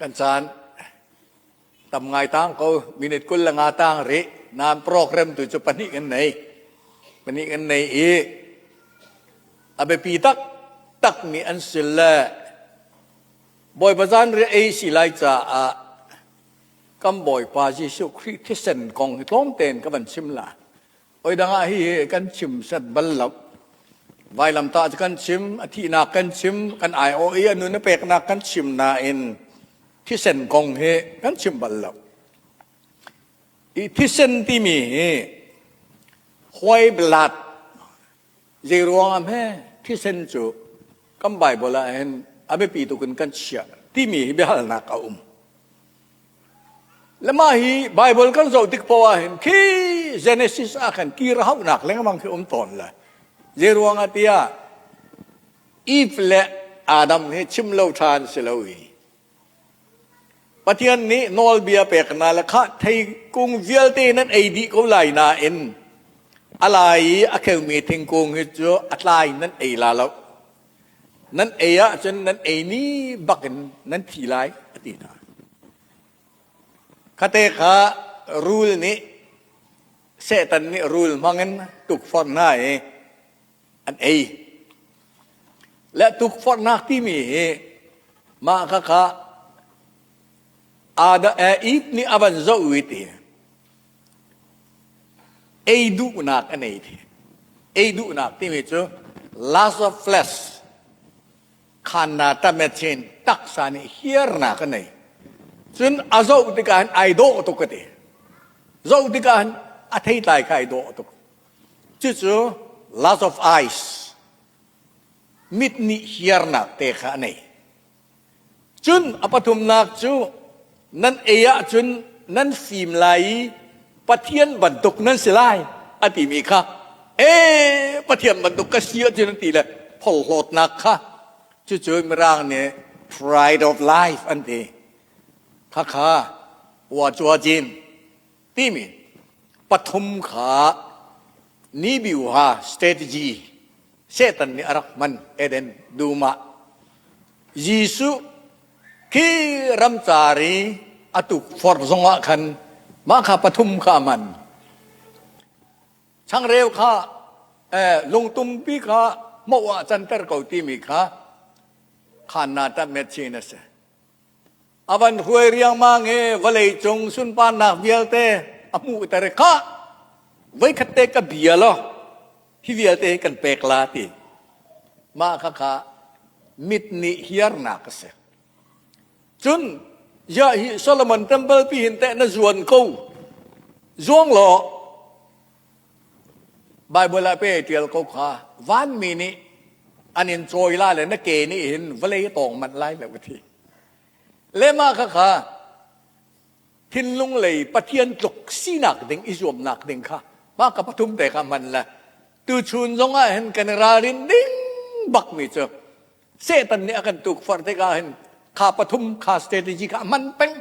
Kan caan tam ngai tang ko, minute 25 tang rih. Nain program tu cu pahnih kan nei. Pahnih kan nei i a biapi taktak mi an si le Bawipa zanriah ei si lai caah kan Bawipa Jesuh Khrih thisen kong hi tlawm tein ka van chim la. Oi dang ah hi kan chim set bal lo. Vailamtah cu kan chim, a thihnak kan chim, kan aiawh i a nun a peknak kan chim nain thisen kong hi kan chim bal lo. I thisen timi hi white blood zei ruang ah hme thisen cu kan Bible ah hin a biapi tuk in kan chiah timi hi biahalnak a um. Le mah hi Bible kan zoh tik poah ah hin khi Genesis ah khan kir hauhnak lengmang khi um tawn le zei ruangah tiah Eve le Adam hi chim lo ṭhan si lo i Pathian nih nawlbia pek hna le khah theikung vialte nan ei dih ko lai nain a lai i a kheumi thingkung hi cu a tlai nan ei la lo. Nan ei ahcun nan ei ni bakin nan thi lai a ti hna. Khate kha rul nih Satan nih rul hmangin tukforh hna i an ei. Le tukforhnak timi hi mah kha kha Adam Eve nih a van zoh i ti ei duhnak a nei ti. Ei duhnak timi cu lust of flesh khanna tamechin taksa nih hiarnak a nei. Cun a zoh tikah hin ai dawh tuk a ti. Zoh tikah hin a theitlai kha ai dawh tuk. Cucu lust of eyes mit nih hiarnak te kha a nei. Cun a pathumnak cu nan ei ahcun nan fim lai i Pathian bantuk nan si lai a timi kha ee Pathian bantuk ka si ahcun an ti le phorhlawtnak kha cucu Mirang nih pride of life an ti. Khakha wa cua jin timi pathum kha nibiuha strategy Satan nih a rak hman Eden dum ah. Jesuh khi ramcar i a tukforh zongah khan mah kha pathum kha a hman. Changreu kha lungtumpi kha hmoh ah canter ko timi kha khanna tat chin a si. A van hruai riangmang i vawlei cung sunparnak vialte a hmuhter i khah voikhat te ka bia law hi vialte kan pek la ti. Mah khakha mit nih hiarnak a si. Cun ya hi Solomon temple pi hin teh na zuan ko. Zuang law Bible ah pe tial ko kha vanmi nih an in cawi la le na ke nih hin vawlei tawng manh lai lo ti. Le mah kha kha thinlung lei Pathian tluk sinak ding i zuamnak ding kha mah ka pathum te kha hman le tuchun zong ah hin kan i ralrin ding bak mi cu Satan nih a kan tukforh tikah hin kha pathum kha strategy kha a hman peng.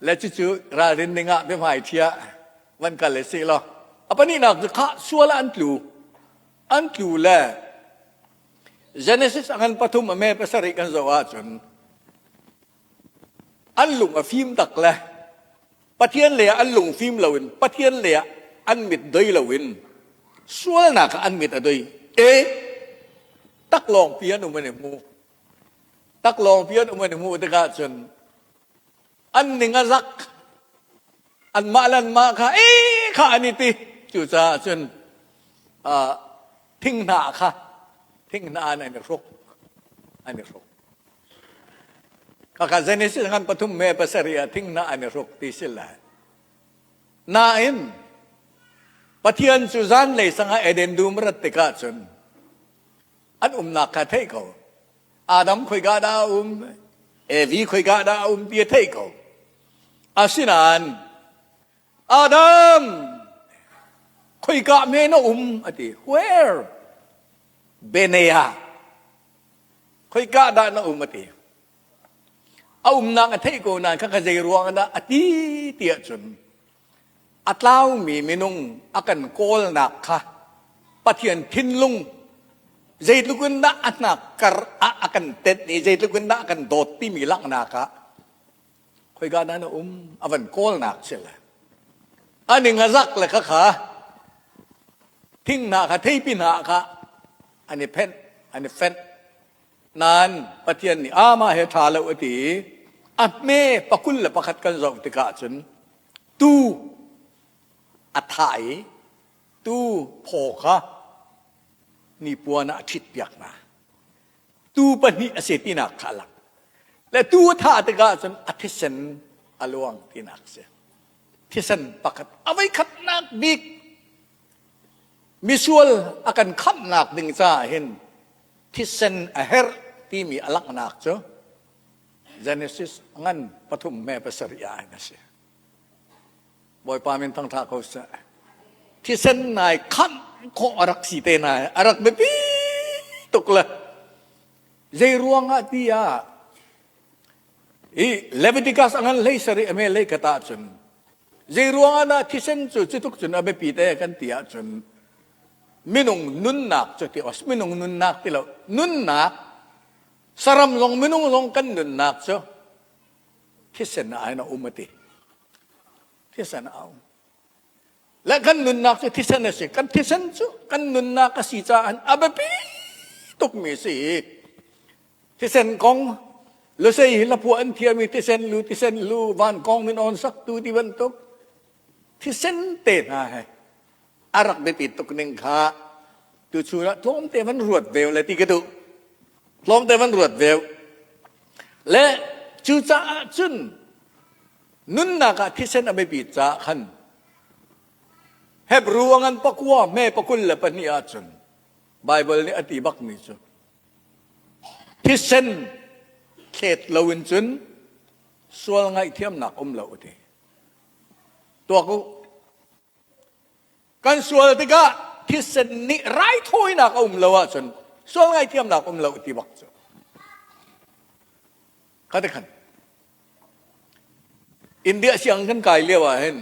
Le cucu ralrin ding ah biahmai ṭhia van kal le si law a pahnihnak cu khah sual ah an tlu an tlu le Genesis a ngan pathum a me pasarih kan zoh ahcun an lung a fim tak le Pathian lei ah an lung fim loin Pathian lei ah an mit doi loin sualnak ah an mit a doi e taklawng pi an um an i hmu taklawng pi an um an i hmuh tikah cun an ning a zak anmah le anmah kha e kha an i ti cucaah cun thinghnah kha thinghnah an i hruk an i hruk khakha Genesis ngan pathum me pasarih ah thinghnah an i hruk ti si lai nain Pathian cu zanlei sangah Eden dum rat tikah cun an umnak kha theih ko Adam khoika dah a um Evi khoika dah a um ti a theih ko asinain Adam khoika me na um a ti where Benea khoika dah na um a ti a umnak a theih ko nain khakha zei ruang dah a ti tiah cun a tlaumi minung a kan kawlnak kha Pathian thinlung. Zeitluk in dah a hnak kar ah a kan tenh i zeitluk in dah a kan dawt timi langhnak ah khoika dah na um a van kawlnak si le a ning a zak le kha kha thing hna kha theipi hna kha an i phenh an i fenh. Nain Pathian nih amah he ṭha lo a ti i a hme 21 kan zoh tikah cun tuu a thah i tuu phaw kha hnipuan ah a ṭhitpiak hna. Tuu pahnih a si tinak kha a lang. Le tuu a thah tikah cun a thisen a luang tinak a si. Thisen pakhat a voikhatnak bik misual a kan khamhnak ding caah hin thisen a herh timi a langhnak cu Genesis ngan pathum me pasarih ah hin a si. Bawipa min thangṭha ko seh. Thisen nai khamh khawh a rak si te nai a rak biapi tuk le zei ruangah ti ah i Leviticus a ngan hlei sarih a me hlei khat ahcun zei ruangah dah thisen cu cutuk cun a biapi te kan ti ahcun minung nunnak cu ti minung nunnak ti lo nunnak saram zong minung zong kan nunnak cu thisen ah hin a um a ti. Thisen ah a um. Le kan nunnak cu thisen a si. Kan thisen cu kan nunnak a si caah a biapi tukmi si. Thisen kong lusei hi lapua an thiami thisen lu thisen lu van kong min on sak tu ti bantuk thisen te hna he a rak biapi tuk ning kha tu chun ah tlawmte van ruat ve le ti ka duh. Tlawmte van ruat ve. Le cucaah cun nunnak ah thisen a biapi caah khan Hebrew a ngan pakua hme 22 ahcun Baibal nih a ti bakmi cu thisen thlet loin cun sual ngaihthiamnak um lo a ti. Tuak u. Kan sual tikah thisen nih raithawinak a um lo ahcun sual ngaihthiamnak um lo ti bak cu. Kha te khan. India siang kan kai lio ah hin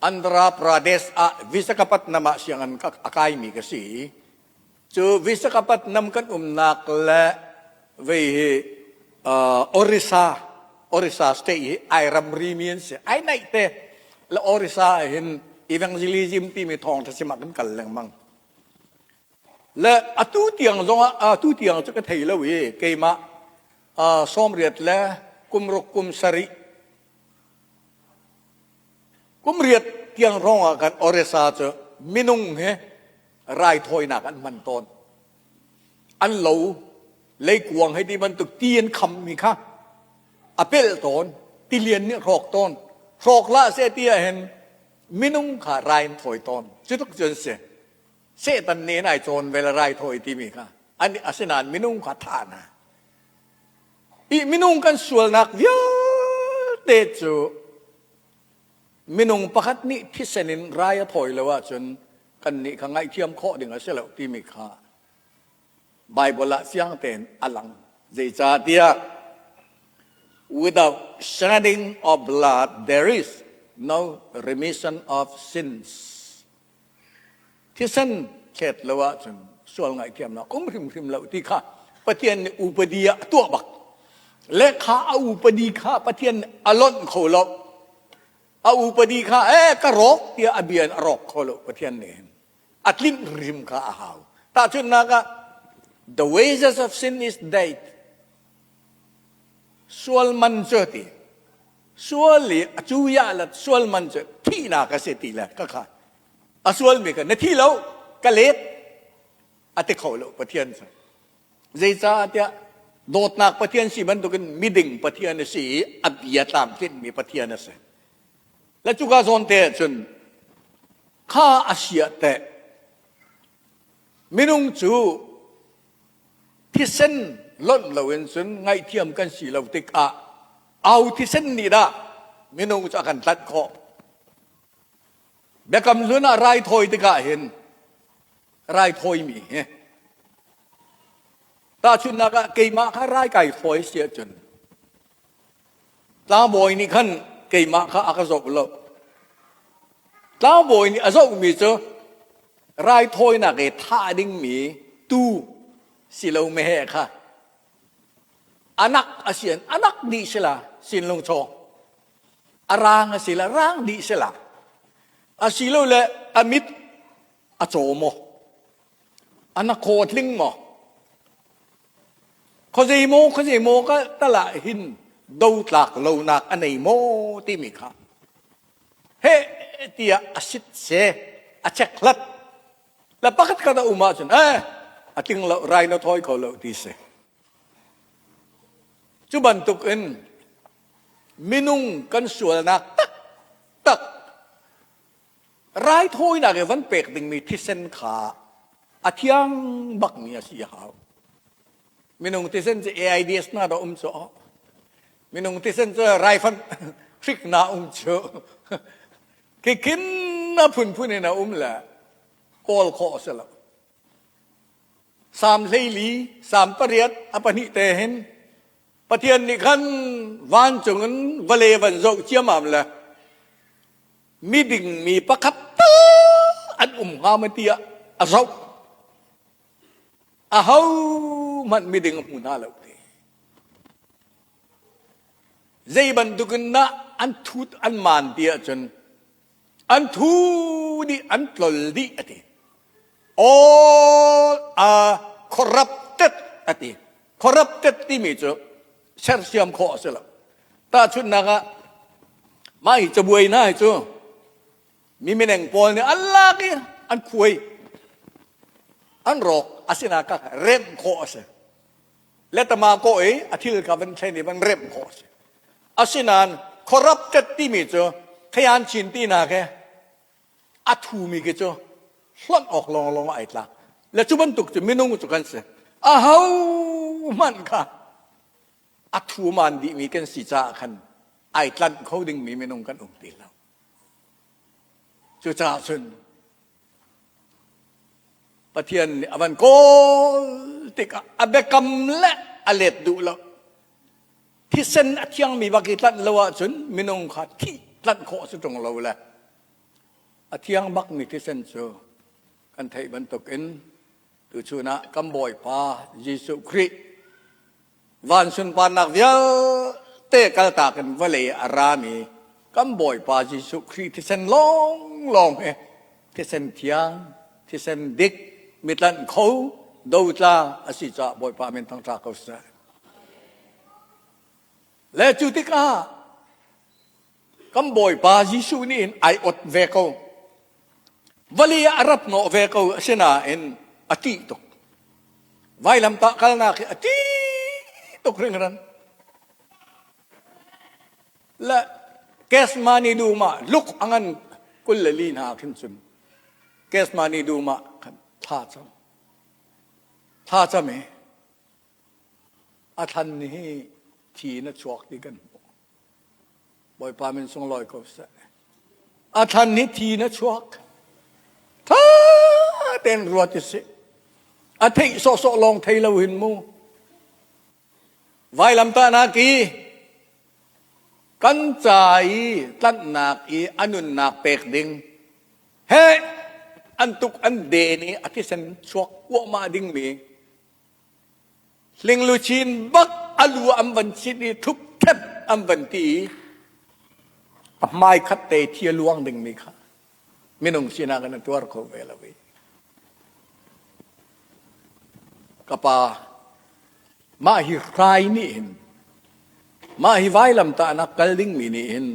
Andhra Pradesh ah Visakhapatnam ah sianginn a kaimi ka si. Cu Visakhapatnam kan umnak le vei hi Orissa Orissa state hi ai ramri mi an si. Ai naih te. Le Orissa ah hin evangelism timi thawngtha sim ah kan kal lengmang. Le atu tiang zong ah atu tiang cu ka thei lo i keimah 80 le kum ruk kum sarih kum riat tiang hrawng ah kan Orissa cu minung he raithawinak an hman tawn. An lo leikuang hei ti bantuk ti an khammi kha a pelh tawn, tilian nih hrawk tawn. Hrawk hlah seh ti ahhin minung kha rai an thawi tawn. Cutuk cun si. Satan nih ai cawn ve le raithawi timi kha. An asinain minung kha thah hna. I minung kan sualnak vialte cu minung pakhat nih thisen in rai a thawi lo ahcun kannih kha ngaihthiam khawh ding a si lo timi kha Bible ah fiang tein a lang. Zeicahtiah without shedding of blood there is no remission of sins. Thisen thlet lo ahcun sual ngaihthiamnak um hrimhrim lo ti kha Pathian nih upadi ah a tuah bak. Le kha a upadi kha Pathian nih a lonh kho lo. A upadi kha e ka rawk tiah a bia in a rawk kho lo Pathian nih hin. A tlinh hrim kha a hau. Tahchunhnak ah the wages of sin is death. Sual man cu ti. Sual i a cu ya la sual man cu thihnak a si ti le ka kha. A sualmi kha na thi lo ka let a ti kho lo Pathian cu. Zeicah tiah dawtnak Pathian si bantukin miding Pathian a si i a bia tlamtlinhmi Pathian a si. Le cuka zawn te ahcun kha a siah teh minung cu thisen lonh loin cun ngaihthiam kan si lo tikah au thisen nih dah minung cu a kan tlanh khawh. Biakam hlun ah raithawi tikah hin raithawimi hi tahchunhnak ah keimah kha rai kai thawi si ahcun tlangbawi nih khan keimah kha a ka zoh lo. Tlangbawi nih a zohmi cu raithawinak i thah dingmi tuu. Silo meheh kha anak a si anak dih sila sinlung chaw. A rang a si la rang dih sila. Asilole a mit a caw maw? Ana khaw tling maw? Khuazei maw khuazei maw ka tala hin dotlak lonak a nei maw timi kha he tiah a sit se a check hlat la pakhat khat a um ahcun eh a tling lo rai na thawi kho lo ti si. Cu bantuk in minung kan sualnak taktak raithawinak i van pek dingmi thisen kha a thiang bakmi a si a hau. Minung thisen cu AIDS na dah um cu. Minung thisen cu raifan hrik na um cu. Khikin na phunphun in a um le kawl khawh a si lo. Salm 14, Salm 8 a pahnih te hin Pathian nih khan vancung in vawlei van zoh ciammam le miding mi pakhat tal an um hnga maw tiah a zoh. Aho hmanh miding a hmu hna lo ti. Zei bantukin dah an thut an maan ti ahcun an thu dih an tlol dih a ti. All are corrupted a ti. Corrupted timi cu sersiam khawh a si lo. Tahchunhnak ah mah hi cabuai hna hi cu mi mineng pawl nih an lak i an khuai an rawk asinain ka remh khawh a si. Letama kawh i a thil kha van thlen i van remh khawh a si. Asinain corrupted timi cu khayan chin tinak he a thumi khi cu hlonh awk lawnglawng ai tlak. Le cu bantuk cu minung cu kan si. Aho hmanh kha a thuman dihmi kan si caah khan ai tlanh kho dingmi minung kan um ti lo. Cucaah cun Pathian nih a van kawl tikah a biakam le a let duh lo. Thisen a thiangmi bak i tlanh lo ahcun minung kha thih tlanh khawh a si ṭung lo le a thiang bakmi thisen cu kan theih bantukin tuchun ah kan Bawipa Jesuh Khrih van sunparnak vialte kaltak in vawlei a rami kan Bawipa Jesuh Khrih thisen lawnglawng hi thisen thiang, thisen dik, mitlanh kho, dotla a si caah Bawipa min thangṭha ko seh. Le cu tikah kan Bawipa Jesuh nih hin ai ot ve ko. Vali ah a rat hnawh ve ko asinain a ṭih tuk. Vailamtah kalnak hi a ṭih tuk hringhran. Le Gethsemane dum ah luk a ngan 24 hna khin cun Gethsemane dum ah khan thla cam. Thla cam i a thlan hi thi in a chuak ti kan hmuh. Bawipa min sunglawi ko seh. A thlan hi thi in a chuak. Tha tein ruat i si. A theih sawhsawh lawng thei lo hin mu. Vailamtahnak i kan ca i tlanhnak i a nunnak pek ding he an tuk an den i a thisen chuak kuahmah dingmi Hlingluchin bak a lu an van chit i thupthep an van ti i a hmai khat te thi a luang dingmi kha minung sinak in a tuar kho ve lo i ka pa mah hi hrai nih hin mah hi vailamtahnak kal dingmi nih hin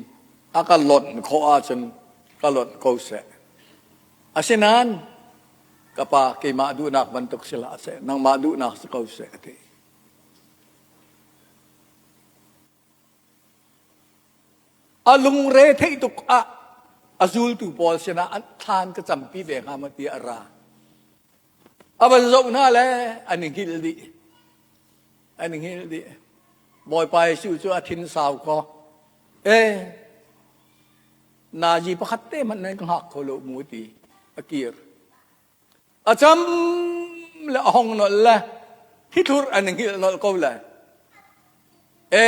a ka lonh khawh ahcun ka lonh ko seh asinain Ka pa keimah duhnak bantuk si hlah seh, nangmah duhnak si ko seh a ti. A lungre theih tuk ah a zultu pawl sinah an thlan ka campi ve hnga maw ti a ra. A van zoh hna le an i hngilh dih. An i hngilh dih. Bawipa Jesuh cu a thin sau ko. E, nazi pakhat te hmanh nan ka hngak kho lo mu ti a kir a cam le a hong nolh le thithlur an hngilh nolh ko le e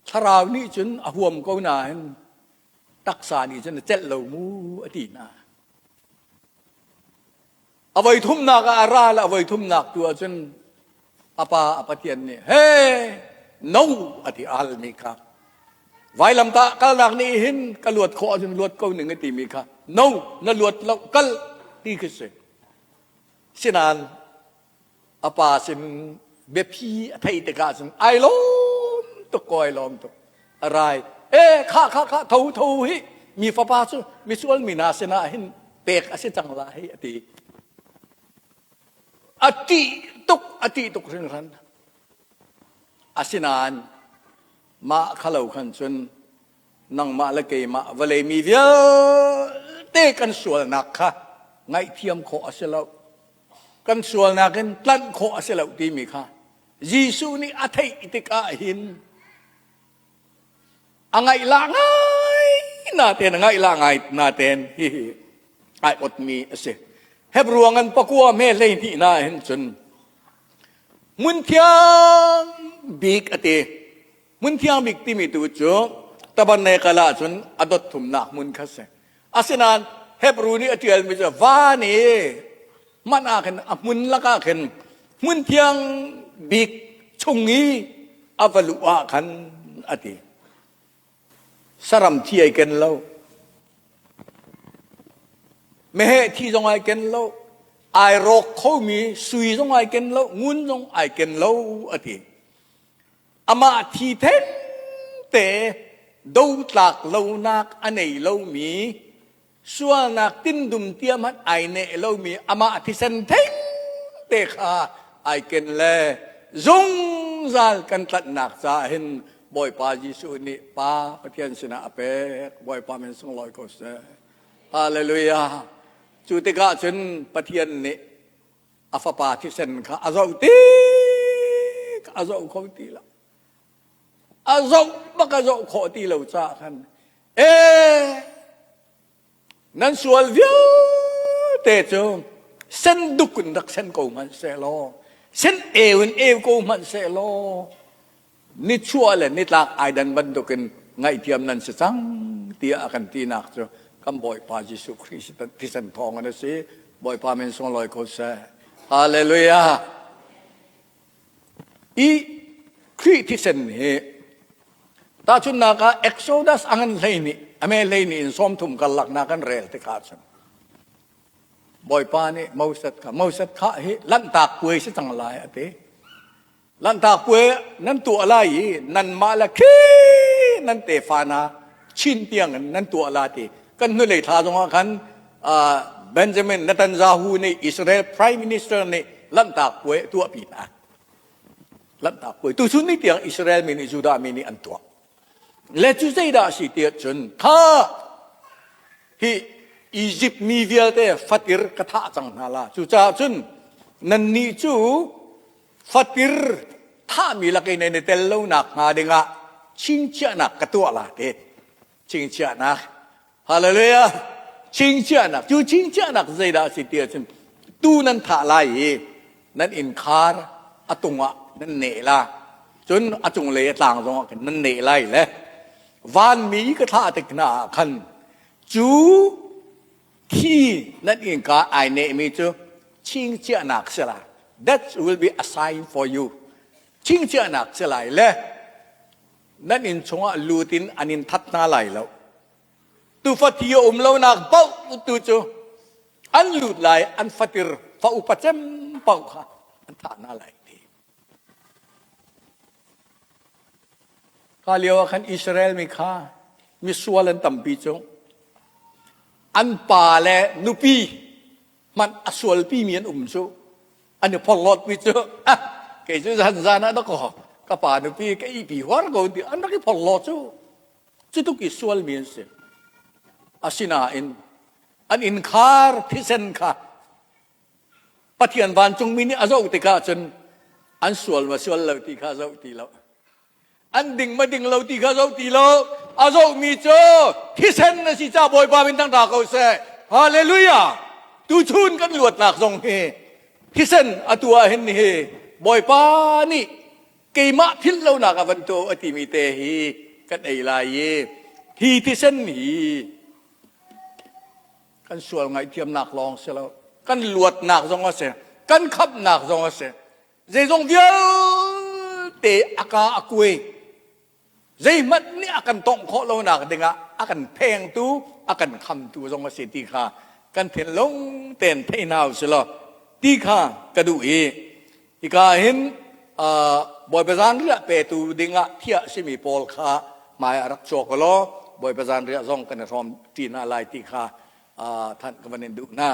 thlarau nih cun a huam ko nain taksa nih cun a celh lo mu a ti hna. A voi thumnak ah a ra le a voi thumnak tu ahcun a pa a Pathian nih he no a ti almi kha vailamtah kalnak nih hin ka luat khawh ahcun luat ko ning a timi kha no na luat lo kal ti khi si. Sinain a pa sin biaphi a theih tikah cun ai lawm tuk ko ai lawm tuk a rai e kha kha kha tho tho hi mi fapa cu misual mi hna sinah hin pek a si cang lai a ti a ṭih tuk a ṭih tuk hringhran asinain mah khalo khan cun nangmah le keimah vawlei mi vialte kan sualnak kha ngaihthiam khawh a si lo kan sualnak in tlanh khawh a si lo timi kha Jesuh nih a theih tikah hin a ngaihlah ngai naten a ngaihlah ngai naten hihi ai otmi a si. Hebru ngan pakua me 12 na hin cun hmun thiang bik a ti. Hmun thiang bik timi tu cu tabernacle ah cun a dot thumnak hmun kha si. Asinain Hebru nih a ṭialmi cu van i hmanh ah khin a hmun lakah khin hmun thiang bik chung i a va luh ah khan a ti. Saram thi ai ken lo. Meheh thi zong ai ken lo. Ai rawk khomi sui zong ai ken lo, ngun zong ai ken lo a ti. Amah thi thengte dotlak lonak a nei lomi sualnak tindum tia hmanh ai neh lomi amah thisen thengte kha ai ken le zungzal kan tlanhnak caah hin Bawipa Jesuh nih Pa Pathian sinah a pek. Bawipa min sunglawi ko seh. Hallelujah. Cu tikah cun Pathian nih a fapa thisen kha a zoh tik a zoh kho ti lo a zoh bak a zoh khawh ti lo caah khan e nan sual vialte cu sen duk in rak sen ko hmanh seh law sen eu in eu ko hmanh seh law nichuah le nitlak ai dan bantukin ngaihthiam nan si cang tiah a kan tinak cu kan Bawipa Jesuh Khrih thisen thawng in a si. Bawipa min sunglawi ko seh. Hallelujah. I Khrih thisen hi tahchunhnak ah Exodus a ngan hlei nih ame hlei nih in 30 karlak na kan rel tikah cun Bawipa nih Moses kha Moses kha hi lanhtak puai si cang lai a ti. Lanhtak puai nan tuah lai i nanmah le khi nan tefa hna chin tiang in nan tuah la ti. Kan hnulei thla zongah khan Benjamin Netanyahu nih Israel Prime Minister nih Lanhtak puai a tuahpi hna. Lanhtak puai tuchun ni tiang Israel mi nih Judah mi nih an tuah. Le cu zeidah a si ti ahcun kha hi Egypt mi vialte fatir ka thah cang hna la. Cucaah cun nannih cu fatir thahmi lak i nan i tel lonak hnga dingah chingchiahnak ka tuah la ti. Chingchiahnak. Hallelujah. Chingchiahnak. Cu chingchiahnak zeidah a si ti ahcun tu nan thah lai i nan innkhar a tung ah nan neh la. Cun a cunglei a tlang zongah khin nan neh lai le vanmi ka thlah tik hna ah khan cu thi nan innka ai nehmi cu chingchiahnak si lai. That will be a sign for you. Chingchiahnak si lai le nan inn chungah lut in an in that hna lai lo. Tufa thi a um lonak paoh tu cu an lut lai an fatir fa upa cem paoh kha an thah hna lai ti. Kha lio ah khan Israel mi kha misual an tampi cu an pa le nupi hmanh a sualpi mi an um cu an i phorhlawt mi cu ah kei cu zan zan ah dakaw ka pa nupi ka ihpi huar ko ti an rak i phorhlaw cu cu tuk i sual mi an si. Asinain an innkhar thisen kha Pathian vancungmi nih a zoh tikah cun an sual ma sual lo ti kha zoh ti lo. An ding ma ding lo ti kha zoh ti lo. A zohmi cu thisen a si ca Bawipa min thangṭha ko seh. Hallelujah! Tuchun kan luatnak zong hi thisen atu ah hin hi Bawipa nih keimah philh lonak a van tuah a timi te hi kan ei lai i hi thisen hi kan sual ngaihthiamnak lawng si lo. Kan luatnak zong a si. Kan khamhnak zong a si. Zeizong vialte a ka a kuai. Zeihmanh nih a kan tongh khawh lonak dingah a kan phengtu, a kan khamtu zong a si ti kha kan thinlung tein thei hna u sih law ti kha ka duh i hika hin Bawipa zanriah petu dingah thiah simi pawl kha hmai ah rak chuak u law Bawipa zanriah zong kan i hrawm ṭi hna lai ti kha thanh ka van in duh hna.